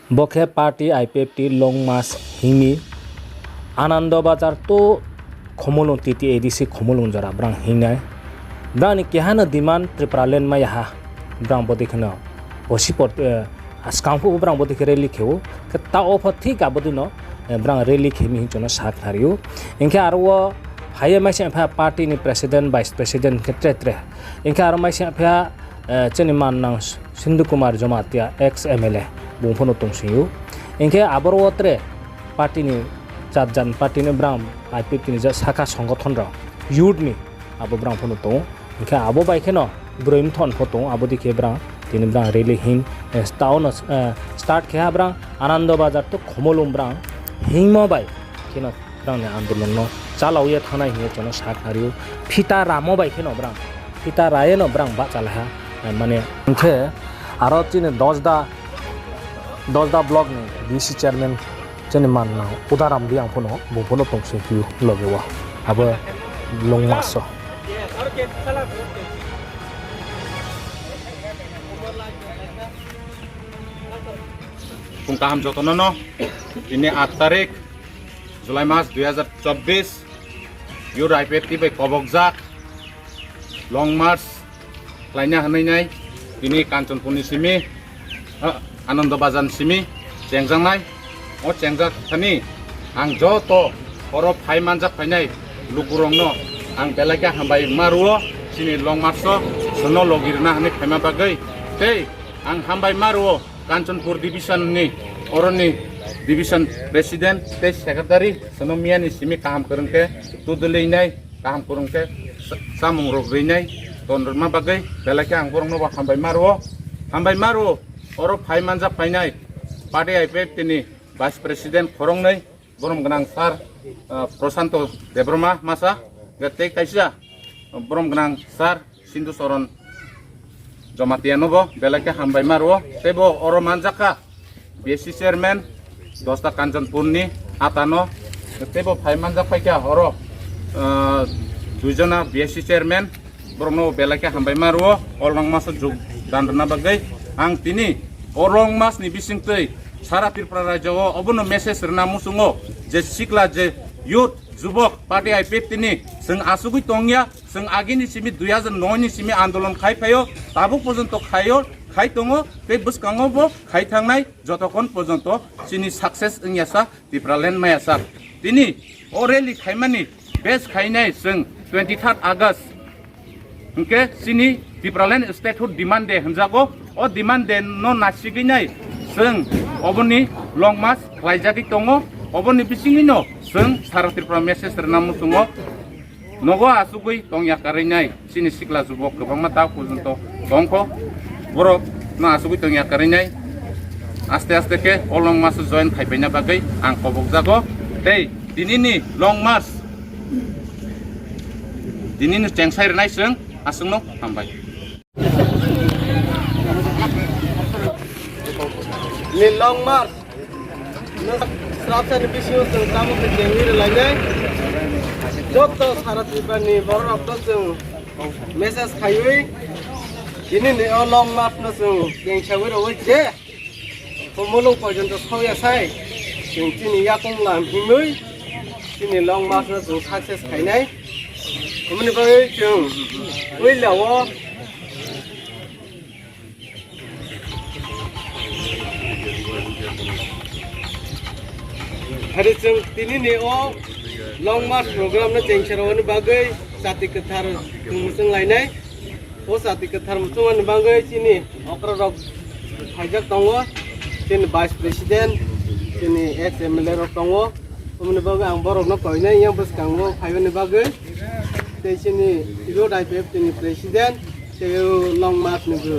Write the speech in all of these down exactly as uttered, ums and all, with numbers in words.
Bo khe party I P F T Long March hing mi, Anando Bazar to Khumulwng T T A D C Khumulwng jora brang hing nai. Brang ni keha no demand Tipraland mai ya ha. Brang bodei khe no, bosi por, eh, skang phuh bo brang bodei khe rally khe ou. Khe taoh wo pho thik abo dei no, eh, brang rally khe mi hing chung no sa khnari ou. Hing khe aro wo phai ye maising pha party ni president, vice president khe tre tre. Hing khe aro maising pha, eh, chini mannang Sindu Kumar Jamatia, ex M L A, bung pho no tongsing ou. Hing khe aboro wo tre party ni, jat jat party ni brang I P F T ni jat sakha songothon rao, youth ni, abo brang pho no tong ou. Hing khe abo bai khe no broi mthon pho tong ou, abo dei khe brang, tini brang rally hing, eh, taoh no, eh, start khe ha brang, Anando Bazar to Khumulwng brang hingmo bai khe no brang ni andolon no chalao ye thanng nai hing ye chung no sa khnari ou. Phita ramo bai khe no brang, phita ra ye no brang bahchalai ha, eh, mane, hing khe aro chini Dosda, Dosda block ni D C chairman chini mannang Udaram Reang pho no, bung pho no tongsing phi ou loge wo. Abo Long March wo. Phung kaham joto no no, tini আট তারিখ, July মাস দুই হাজার চব্বিশ, Youth I P F T bai kobokjak Long March khlaina hwnwi nai, tini Kanchanpur ni simi, ah, Anando Bazar ni simi chengjaknai. O chengjak thani ang joto oro phai manjak phainai lukurokno ang belai khe hambai ma rwo, chini Long March o chwngno logi rwna hwnwi phaima bagwi. Tei ang hambai ma rwo Kanchanpur division ni, oroni division president tei secretary chwngno miya ni simi kaham kwrwng khe tudulwi nai, kaham kwrwng khe cha-, chamung rok rwi nai, ton rwma bagwi belai khe ang borokno bo hambai ma rwo, hambai ma rwo. Oro phai manjak phainai party I P F T ni vice president khoroknwi, borom gwnang sir, ah, Prashanto Debbarma masa, tei kaisa borom gwnang sir Sindhu Charan Jamatia no bo belai khe hambai ma rwo. Tei bo oro manjak kha B S C chairman, Dosda Kanchanpur ni ata no. Tei bo phai manjak phai kha oro, ah, dui jona B S C chairman, borok no belai khe hambai ma rwo. O Long March o jog dan rwna bagwi ang tini o Long March ni bising twi sara Tripura rajyo o obono message rwna muchungo je sikla je youth, jubok, party I P F T ni chwng asugwi tongya, chwng agini simi dui hajar noi ni simi andolon khai phaio, tabuk porjonto khaio, khai tongo, tei bwskango bo khai thangnai, jotokhon porjonto chini success wngya sa, Tipraland maya sa. Tini o rally khaimani base khainai chwng twenty third August. Hwnkhe chini Tipraland statehood demand day hwnjago. O demand day no nasigwi nai chwng oboni Long March khlaijagwi tongo. Oboni bisingwino chwng sara Tripura message rwna muchungo. Nogo asugwi tongya karwi nai. Chini sikla jubok kwbangma ta porjonto tongkho. Borok no asugwi tongya karwi nai. Aste aste khe o Long March o join khaipaina bagwi ang kobokjago. Tei tinini Long March, tinini chengsai rwnai chwng aswkno hambai. Ni Long March. Srapsa ni bisingo chwng tamo khe chengwi rwlainai. Joto sara Tripura ni borok rok no chwng message khaiwi, tini ni o Long March no chwng chengsawi rwwi je Khumulwng porjonto sokya sai, chwng chini yakung lam himwi, chini Long March no chwng success khainai. Omoni bagwi chwng puila o Hari chwng tini ni o Long March program no chengsa rwni bagwi chati kwthar chwng mwchwng lainai. O chati kwthar mwchwng ni bagwi chini okra rok phaijak tongo, chini vice president, chini ex M L A rok tongo. Omoni bagwi ang borok no koinai yang bwskango phaimani bagwi. Tei chini youth I P F T ni president, tei o Long March ni bo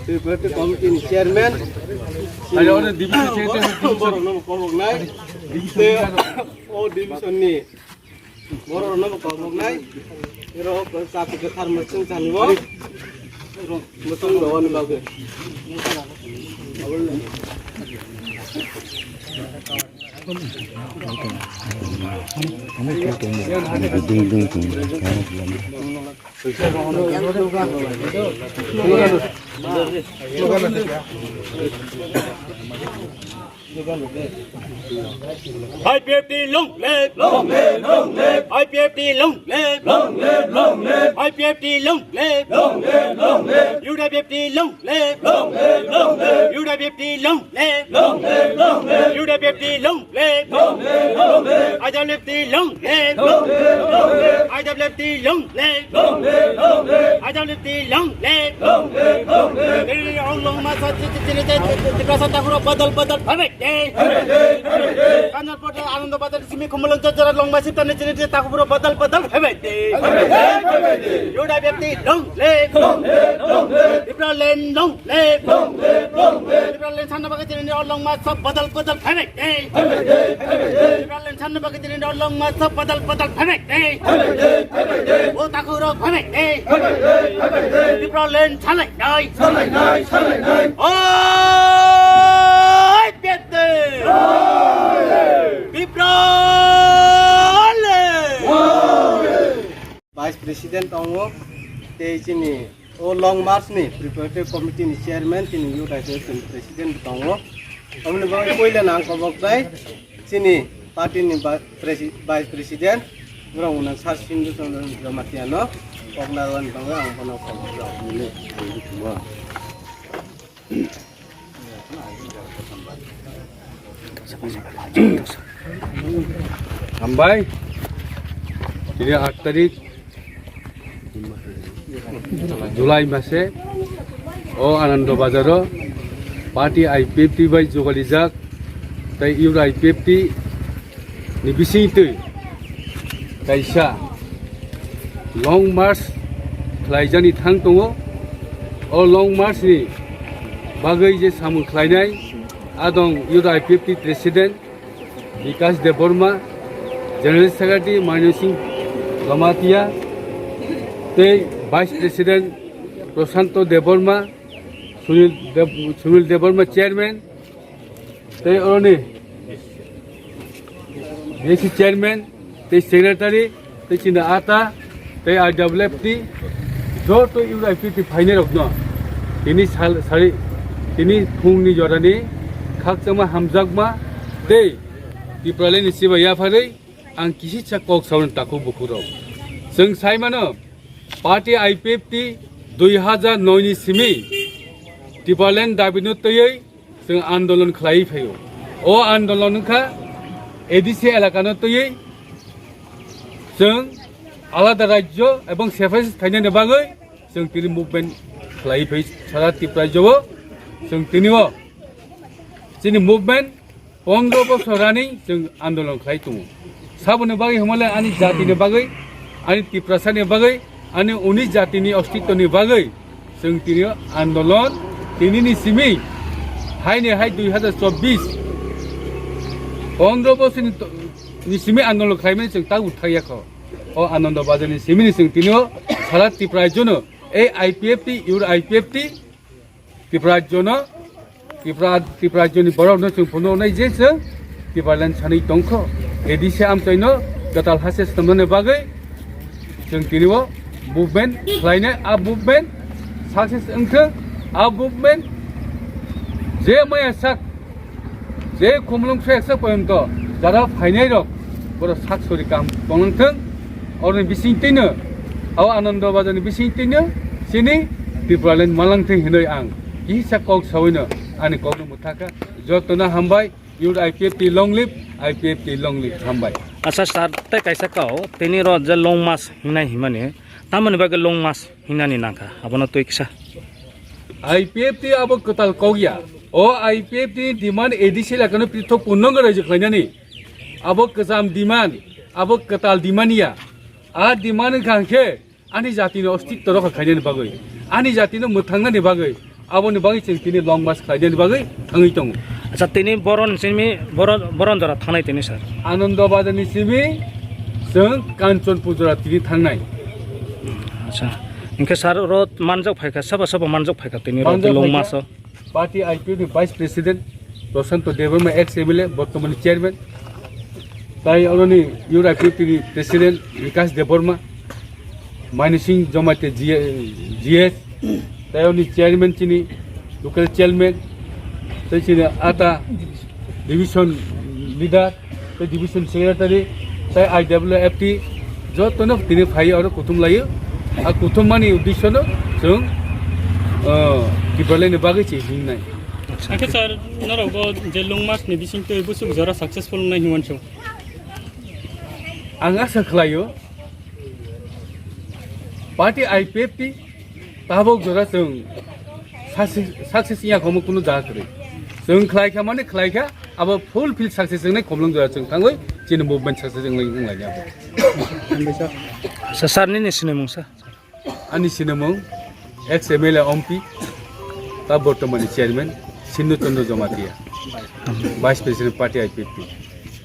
Tripura committee ni chairman. Borok no bo koboknai. Tei o division ni borok no bo koboknai. Ero ko chati kwthar mwchwng chani bo. Mwchwng rwni bagwi. I P F T long live! Long live, long live! I P F T long live! Long live, long live! I P F T long live! Long live, long live! U W F T long live! Long live, long live! U W F T long live! Long live, long live! U W F T long live! Long live, long live! I W F T long live! Long live, long live! I W F T long live! Long live, long live! I W F T long live! Long live, long live! Tini ni oro long march, tini, tini, tini, Tiprasa takhu rao badal, badal, phaimai de! Phaimai de, phaimai de! Kanjan Porta Anando Bazar ni simi Khumulwng Jajara long march tani tini, tini takhu rao badal, badal, phaimai de! Phaimai de, phaimai de! U W F T long live! Long live, long live! Tipraland long live! Long live, long live! Tipraland sanna bagwi tini ni oro long march badal, badal, phaimai de! Phaimai de, phaimai de! Tipraland sanna bagwi tini ni oro long march badal, badal, phaimai de! Phaimai de, phaimai de! O takhu rao phaimai de! Phaimai de, phaimai de! Tipraland salai nai! Salai nai, salai nai! O I P F T! Tipraland! Vice President tongo, tei chini o long march ni preparatory committee ni chairman, chini youth association president tongo. Omoni bagwi poila nang kobok bai chini party ni ba-, presi-, vice president, borok wngkha Sar Sindhu Chandra Jamatia no, kokna rwna bagwi ang bono kobok rok. Hambai. Tini aat tarik July mase o Anando Bazar o party I P F T bai jugalijak tei youth I P F T ni bising twi kaisa long march khlaijani thang tongo. O long march ni bagwi je samung khlainai, adong youth I P F T president Bikash Debbarma, general secretary Mainu Singh Jamatia, tei vice president Prashanto Debbarma, Sunil Deb-, Sunil Debbarma chairman, tei oroni D C chairman, tei secretary, tei chini ata, tei I W F T, joto youth I P F T phainai rokno tini sal-, sari, tini phungni jorani khakchangma hamjakma tei Tipraland ni chibai yapharwi ang kisisa kok sawi takhu bukhuk rok. Chwng sai mano, party I P F T dui hazar noi ni simi Tipraland dabi no twiwi chwng andolon khlaiwi phaio. O andolon wngkha A D C elaka no twiwi chwng alada rajyo ebong separate khainani bagwi chwng tini movement khlaiwi phai sara Tripura rajyo o chwng tini o chini movement pondro bosor rani chwng andolon khlai tongo. Saboni bagwi hwnmale ani jati ni bagwi, ani Tiprasa ni bagwi, ani uni jati ni ostitto ni bagwi chwng tini o andolon tini ni simi, hai ni hai dui hazar chobbish, pondro bosor ni to-, ni simi andolon khlaimani chwng tabuk thakya kho. O Anando Bazar ni simi ni chwng tini o sara Tripura rajyo no, ei I P F T, ur I P F T, Tripura rajyo no, Tripura, Tripura rajyo ni borok no chwng phunuknai je chwng Tipraland sanwi tongkho. A D C amchai no kwtal ha se swnamnani bagwi chwng tini o movement khlainai, a movement success wngthwng, a movement je maya sak, je khumulwng soi eksa porjonto jara phainai rok, borok sak sori kaham tonglangthwng. Oroni bising twino, abo Anando Bazar ni bising twino chini Tipraland malangthwng hinwi ang kisa kok sawi no ani kok no mwthakha. Jotono hambai, youth I P F T long live, I P F T long live, hambai. Acha sir, tei kaisa kau, tini ro je long march hingnai himani, tamoni bagwi long march hingnani nangkha, abono twi kisa. I P F T abo kwtal kok ya. O I P F T ni demand A D C elaka no prithok punongo raijak khlainani. Abo kwcham demand, abo kwtal demand ya. A demand wngkha hwnkhe ani jati ni ostitto rokha khainani bagwi, ani jati no mwthangnani bagwi, aboni bagwi chwng tini long march khlainani bagwi thangwi tongo. Acha, tini boron simi, boron, boron jora thangnai tini sir? Anando Bazar ni simi chwng Kanchanpur jora tini thangnai. Acha, hwnkhe sir, ro manjak phaikha, sabo sabo manjak phaikha tini ro long march o? Party I P F T ni Vice President Prashanto Debbarma, ex M L A, bortomani Chairman. Tai oroni youth I P F T ni President Bikash Debbarma, Maini Singh Jamatia G S, tai oroni Chairman chini local Chairman, tei chini ata division leader, tei division secretary, tei I W F T, joto no tini phai ye aro kuthum lai ou. A kuthum mani uddesho no chung, ah, Tipraland ni bagwi se hing nai. Akhe sir, norok bo je Lungmas ni bising twi busuk jora successful wngnai hing uansuk? Ang asa khlai ou, party I P F T tabok jora chung success, success ya khomo kunu jaga kwrwi. Chung khlai kha mani khlai kha, abo fulfill success wngnai khomlong jora chung thangwi chini movement success wnglai, wnglai ya. Sir, sir, nini sinimung sir? Ani sinimung ex M L A Ompi, ta bortomani chairman Sindu Chandra Jamatia, vice president party I P F T.